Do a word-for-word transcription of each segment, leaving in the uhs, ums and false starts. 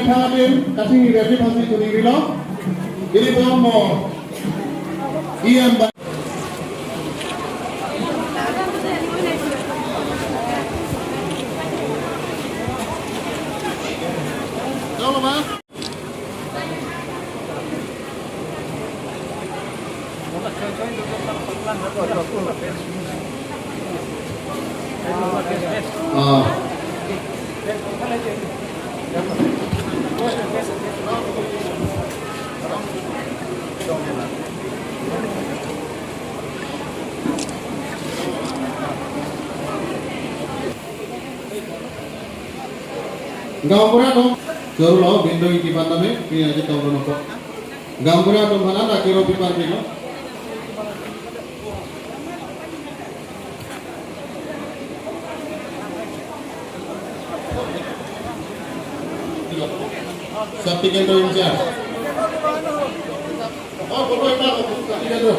Khadim kachingri reji phasi chingri lo. Ilitum mo E M ba. Gaonbura atum, choro lo, bindo ingki pan tame, pini aja tong lo nopo. Gaonbura atum hanan akiro pipar pilo. Sub-secretary in charge. Oh, kono ita ko sub-secretary.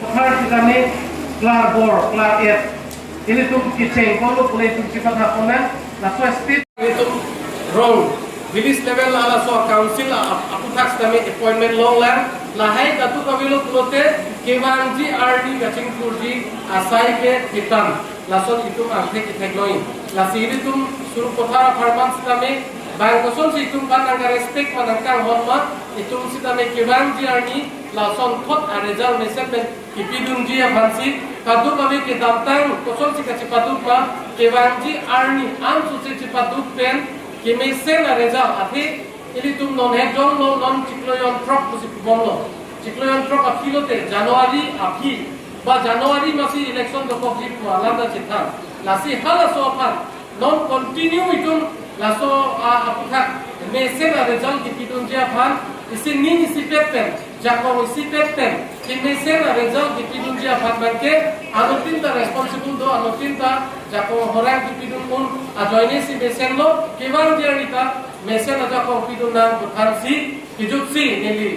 Klar sitame, klar bor, klar et. Ilitum kecheng kolo pule itum chepathak konang, laso state. Ilitum rong village level la laso council a-, aphuthak sitame appointment longlang, lahai kadokave lo pulote kevangji arni kachingthurji asai ke thitan. Lason itum angthek kethek noi. Lasi ilitum Sarupathar apharman sitame, bang kosonsi itum aphan nangka-respect ma nangkanghon ma, itum sitame kevangji arni lasonthot a-result mesen pen kipidunji aphansi, kadokave kedamtang kosonsi kachepaduk ma, kevangji arni ansose chepaduk pen kemesen a-result athe, ilitum non he jong lo, non chiklo jon throk pusi pubom lo. Chiklo jon throk aphi lote January aphi, ba January masi election dokokji pu alam ta chethan. Lasi halaso aphan non continue itum laso a-, aphuthak mesen a-result kipidunji aphan, isi ning isipet pen, jakong isipet pen, kemesen a-result kipidunji aphan abangke, anuttin ta responsible do, anuttin ta jakong horang kipidun un ajoine si mesen lo, kevangji arni ta mesen ajakong pidun nang puthansi, kijutsi neli,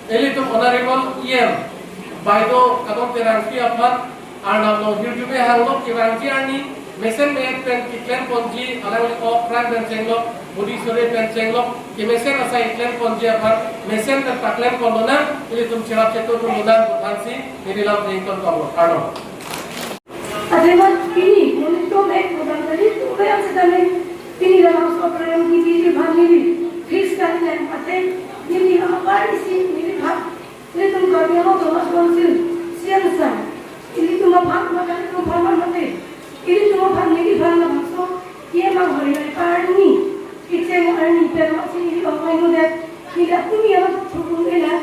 ilitum Honorable E M Baido Kadom Terangpi aphan, arnam along hirjume hanglo, kevangji arni mesen me-et pen keklem ponji, alangli ok krang pen chenglok, budi sore pen chenglok, kemesen asai klem ponji aphan mesen pen paklem pon lonang, ilitum cherap chetur dun lonang puthansi neli lam rington kong lo. Arnam. Ademat pini, monit tom ek program tadi, tu bayang sedang pini dalam so program T V di bang neli, fis kali nang ate, neli ama pari si neli bang, neli tum kami ama Thomas Council, siang sa, neli tum apa, maka neli tum apa mate, neli tum apa neli bang na bangso, ye mang hari hari parni, kecheng arni perma si neli online udet, neli akuni ama thukung ena,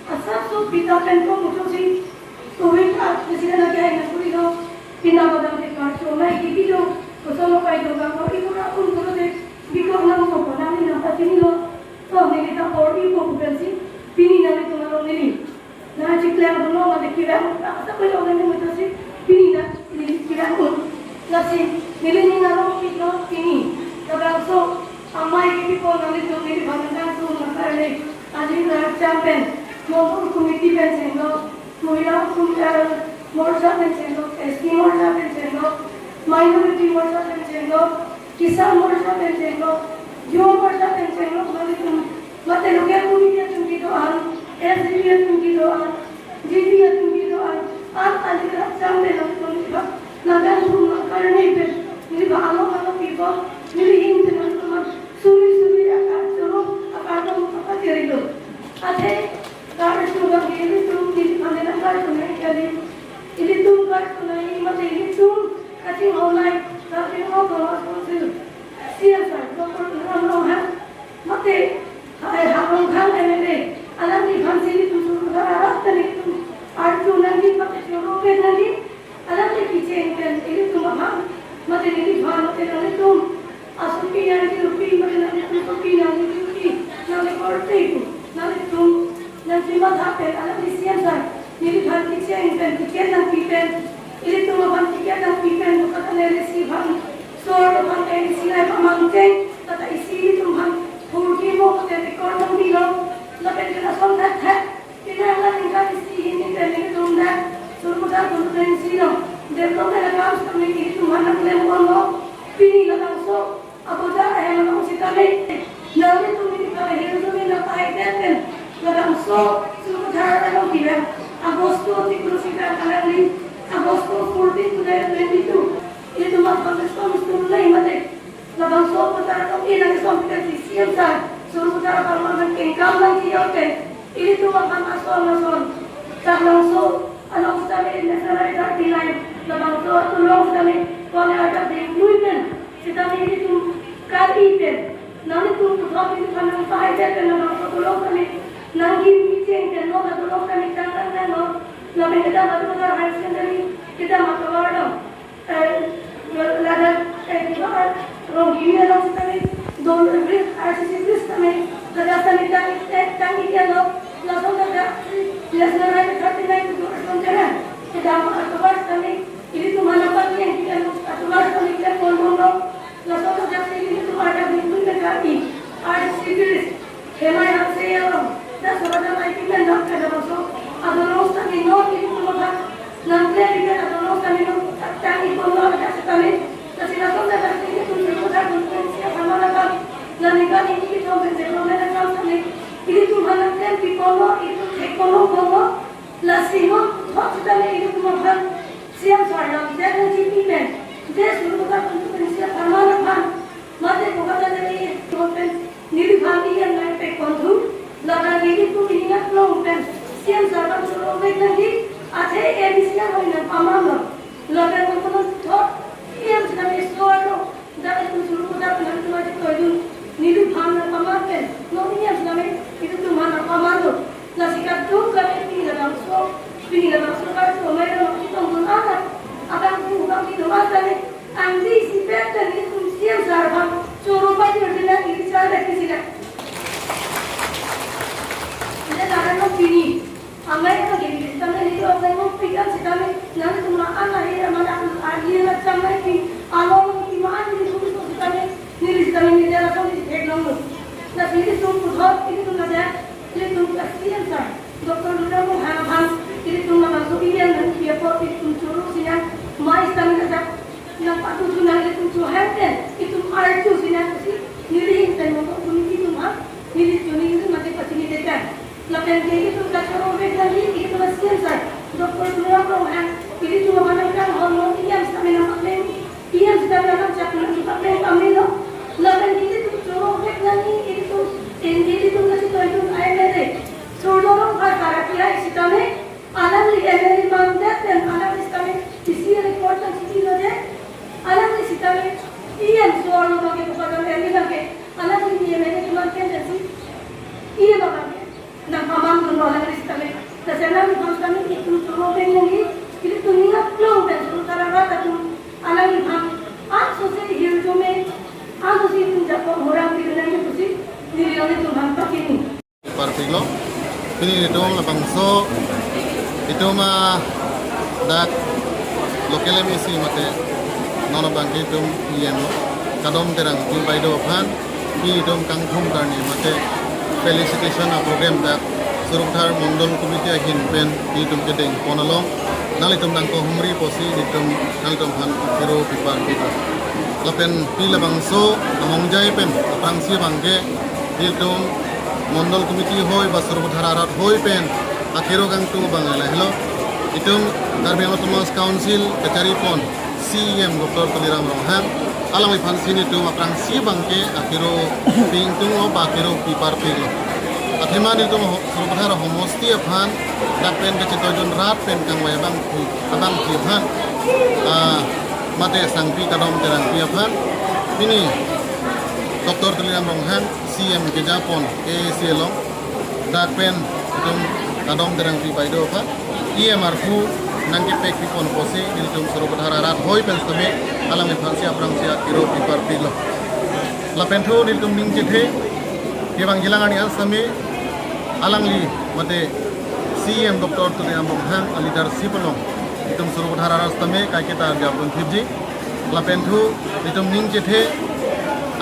asap so pita pen ko mutu si, Covid a president ake hai na kuri do, pina badam ke kar cho nai ke bido, koson lo pai do ka ko ibu ra un kuro de, biko nam ko ko nam ni nam pati ni lo, to neli ta por ibu ko pensi, pini nelitum along neli. Na chiklang ko no ma de kirang, na sa ko lo neli mo to si, pini na neli kirang un. Lasi, neli ni na lo pi no pini, kabang so, amai ke pi ko nelitum neli bang na su na kar le, ajin na champion, mo ko committee pen seng lo, Mohila Morcha pen chenglok, S T Morcha pen chenglok, Minority Morcha pen chenglok, Kisan Morcha pen chenglok, Yuva Morcha pen chenglok, malitum, mate local committee atum kedo-an, S D P atum kedo-an, G P atum kedo-an, an alira cham pen atum kedo-an, lagan thum akarne pen, neli ba along along kedo, neli hin pen atum, suri suri akar choro, akar dong, akar cherilo. Athe, Kartu bang ilitum di panela kartu nai kali. Ilitum kartu nai mate ilitum kaching online tapi mau kalau aku sih. Siapa doktor orang orang ha. Mate hai ha orang kan M L A. Alam di pansi ilitum suruh darah tadi ilitum. Artu nanti mate suruh pe nanti. Alam de kicheng pen, ilitum aphan, mate neli aphan, mate nanglitum. Asopi nangli rupi, mate nanglitum sopi, nangli rupi, nangli korte pu, nanglitum, nangli matha pen, alam de siam sa, neli aphan kicheng pen, ticket nangpi pen, ilitum aphan ticket nangpi pen, bukat ane resi aphan, sor aphan, eh, resi nai aphan mangcheng, tata isi ilitum aphan, phurki mo, mate record nangpilo, lapen kena son that that, Pini alam ningkan isi hini pen ilitum dak Nangli tum ini pada hiru sumi na pai ten ten. Labangso Sarupathar along kira Agosto tiga puluh sembilan alangli Agosto fourteen to twenty-two. Ilitum aphan response tum lai mate. Labangso Sarupathar along ina response kita si C M sir Sarupathar aphan man kengkam lang kiyo ten. Ilitum aphan ason ason. Labangso along sitame national thirty-nine. Labangso along sitame kone ada dengdui pen. Sitame ilitum kali pen. Nanglitum puthot ilitum aphan nangpahai det pen labangso dolong kami nangkim kicheng pen non dolong kami tang tang tang non. Lapen kedam Sarupathar Higher Secondary kedam atovar dong. Eh, ladak, eh, di mana? Ronggili along sitame don bridge, R C C bridge sitame ladak sitame tang, eh, tang ikan lo. Lason ladak national highway thirty-nine to Aswan Jalan kedam atovar sitame ilitum aphan nangpaklang kikan atovar sitame klem pon pon lo. Laso ladak si ilitum ada bintu negari, R C C bridge, Hemai Hanse along, dak so ada mai kikan dak kada masuk, adolong sitame non ilitum aphan nangklem kikan adolong sitame non tang ipon lo ada sitame, lasi laso ladak si ilitum ilitum ada bintu siap sama ladak, nanikan ini ilitum development akam sitame, ilitum aphan nangklem ipon lo, ilitum thek pon lo pon lo, lasi non thot sitame ilitum aphan siam sarjam, siam nangji pimen, des Sarupathar constituency apharman aphan, mate kokata neli, pen, neliphan iyan nangpek konthu, lapen nelitum iningat long pen, siam sarjam choro vek nangji, athe M C aphan nangpaman lo, lapen nangpaman thot, iyan sitame suar lo, dak ilitum Sarupathar pen ilitum aji toidun, neliphan nangpaman pen, non iyan sitame, ilitum aphan nangpaman lo, lasi kadung kami pini labangso, pini labangso kami tomai lo, kitong dun anak, abang tu, abang kitong anak, Angdi si pen pen ilitum siam sarjam choro pajir dilang ili char bek si lang. Ile laran no pini. Amai ka gini sitame ili orang no pikan sitame nangtum na ana hira mana arli na chamai pi along pi ma ani ilitum sitame neli sitame neli ala kami thek long. Na ilitum puthot ilitum na dia ilitum ka siam sa. Doctor Tuliram Ronghang aphan ilitum labangso iyan nangpi apot ilitum choro sinan mai sitame na dak nangpatutu nang ilitum chohang pen itum arju sinan si neli hin pen moto pun itum ha neli choni itum mate pachini tekan. Lapen ke itum kachoro vek nangji itum siam sa Doctor Tuliram Ronghang ilitum aphan nangkanghon non iyan sitame nangpakleng. Iyan sitame alam chak nangpakleng kami lo. Lapen ilitum choro vek nangji ilitum indi ilitum kachitoi itum I M L A. Surjya Rongphar Sarakia sitame alangli M L A mandat pen alangli sitame isi report nangchipilo je. Alangli sitame iyan suar lo bangke bukan M L A bangke alangli M L A mandat pen si iyan bangke nangpaman dun lo alangli sitame. Dasana ni bangke sitame itum choro pen nangji ilitum ningat long pen Sarupathar arat atum alangliphan anso si hirjume anso si itum japo horam di nangji pusi neli alanglitum aphan pakini. Parpiklo. Pini itum labangso itum, ah, dak local M A C mate non abangke itum E M lo. Kadom Terangpi bai do aphan pini itum kangthum karni mate felicitation a program dak Sarupathar Mondol Committee ahin pen pini itum kedeng pon along nanglitum nangkehumri pusi itum nanglitum aphan kiro pipar pita. Lapen pini labangso amongjai pen aphrangsi bangke itum Mondol Committee hoi ba Sarupathar arat hoi pen akiro kangtung bang lahelo. Itum Karbi Anglong Autonomous Council kachari pon C E M Doctor Tuliram Ronghang alangliphan si itum aphrangsi bangke akiro pingtung lo ba akiro pipar pik lo. Athema itum ho-, Sarupathar homosti aphan dak pen kachitoi dun rat pen kangvai abang phu abang phi aphan, ah, mate sangpi Kadom Terangpi aphan pini Doctor Tuliram Ronghang C E M kejapon A A C along dak pen itum Kadom Terangpi bai do aphan E M arpu nangkepek pipon pusi nelitum Sarupathar arat hoi pen sitame alangliphan si aphrangsi akiro pipar pik lo. Lapen thu nelitum ning chethe kevang jilang arni an sitame alangli mate C E M Doctor Tuliram Ronghang a leadership along itum Sarupathar arat sitame kaiketa arjap dun thipji. Lapen thu itum ning chethe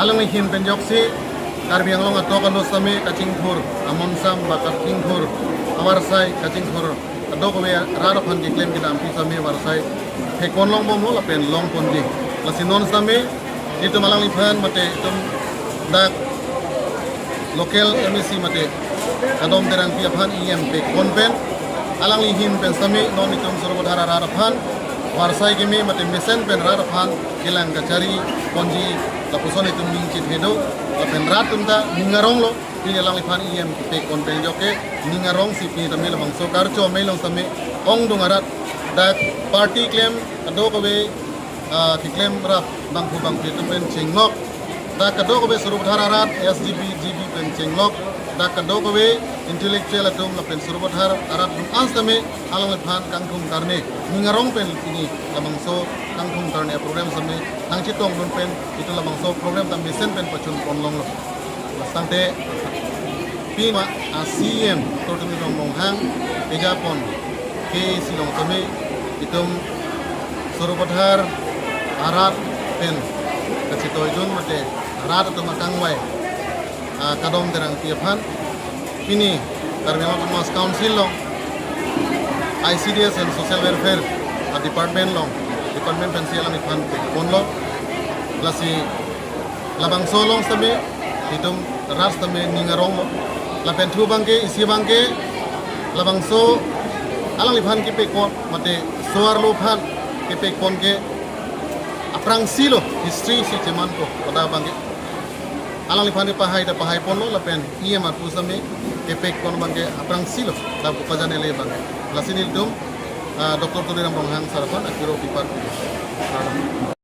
alangli ahin pen joksi Karbi Anglong atok alo sitame kachingthur amonsam ba kachingthur avarsai kachingthur adokave rat aphan keklem kedampi sitame avarsai thek pon long bomlo lapen long ponji. Lasi non sitame itum alangliphan mate itum dak local M A C mate Kadom Terangpi aphan E M pekpon pen, alangli ahin pen sitame non itum Sarupathar arat aphan varsai keme mate mesen pen rat aphan kelang kachari ponji lapuson itum ning chithedok, lapen rat atum ta ning aronglo. Pini alangliphan E M pekpon pen ajok ke ning arongsi pini tame labangso karcho amei along sitame ongdung arat, dak party klem kadokave, ah, keklem rap bangphu bangphi atum pen chenglok, dak kadokave Sarupathar arat S G B, G B pen chenglok, dak kadokave intellectual atum lapen Sarupathar arat atum an sitame alangliphan kangthum karne ning arong pen pini labangso kangthum karne program sitame nangchetongdun pen itum labangso program ta mesen pen pachun ponlonglo. Lasi tangte pima a C E M Doctor Tuliram Ronghang kejapon ke si along sitame itum Sarupathar arat pen kachetoidun mate rat atum akangvai, ah, Kadom Terangpi aphan pini Karbi Anglong Autonomous Council along I C D S and Social Welfare, ah, department along, department pensi alangliphan pekponlo. Lasi labangso along sitame itum rat sitame ning aronglo. Lapen thu abangke, isi abangke, labangso alangliphan kepekpon mate so-arlo aphan kepekpon ke aphrangsi lo, history si chemanpo pada abangke. Alangliphan kepahai ta pahaiponlo lapen E M arpu sitame kepekpon abangke aphrangsi lo, lapu pajan ele abangke. Lasi nelitum, ah, Doctor Tuliram Ronghang sar aphan akiro kipat.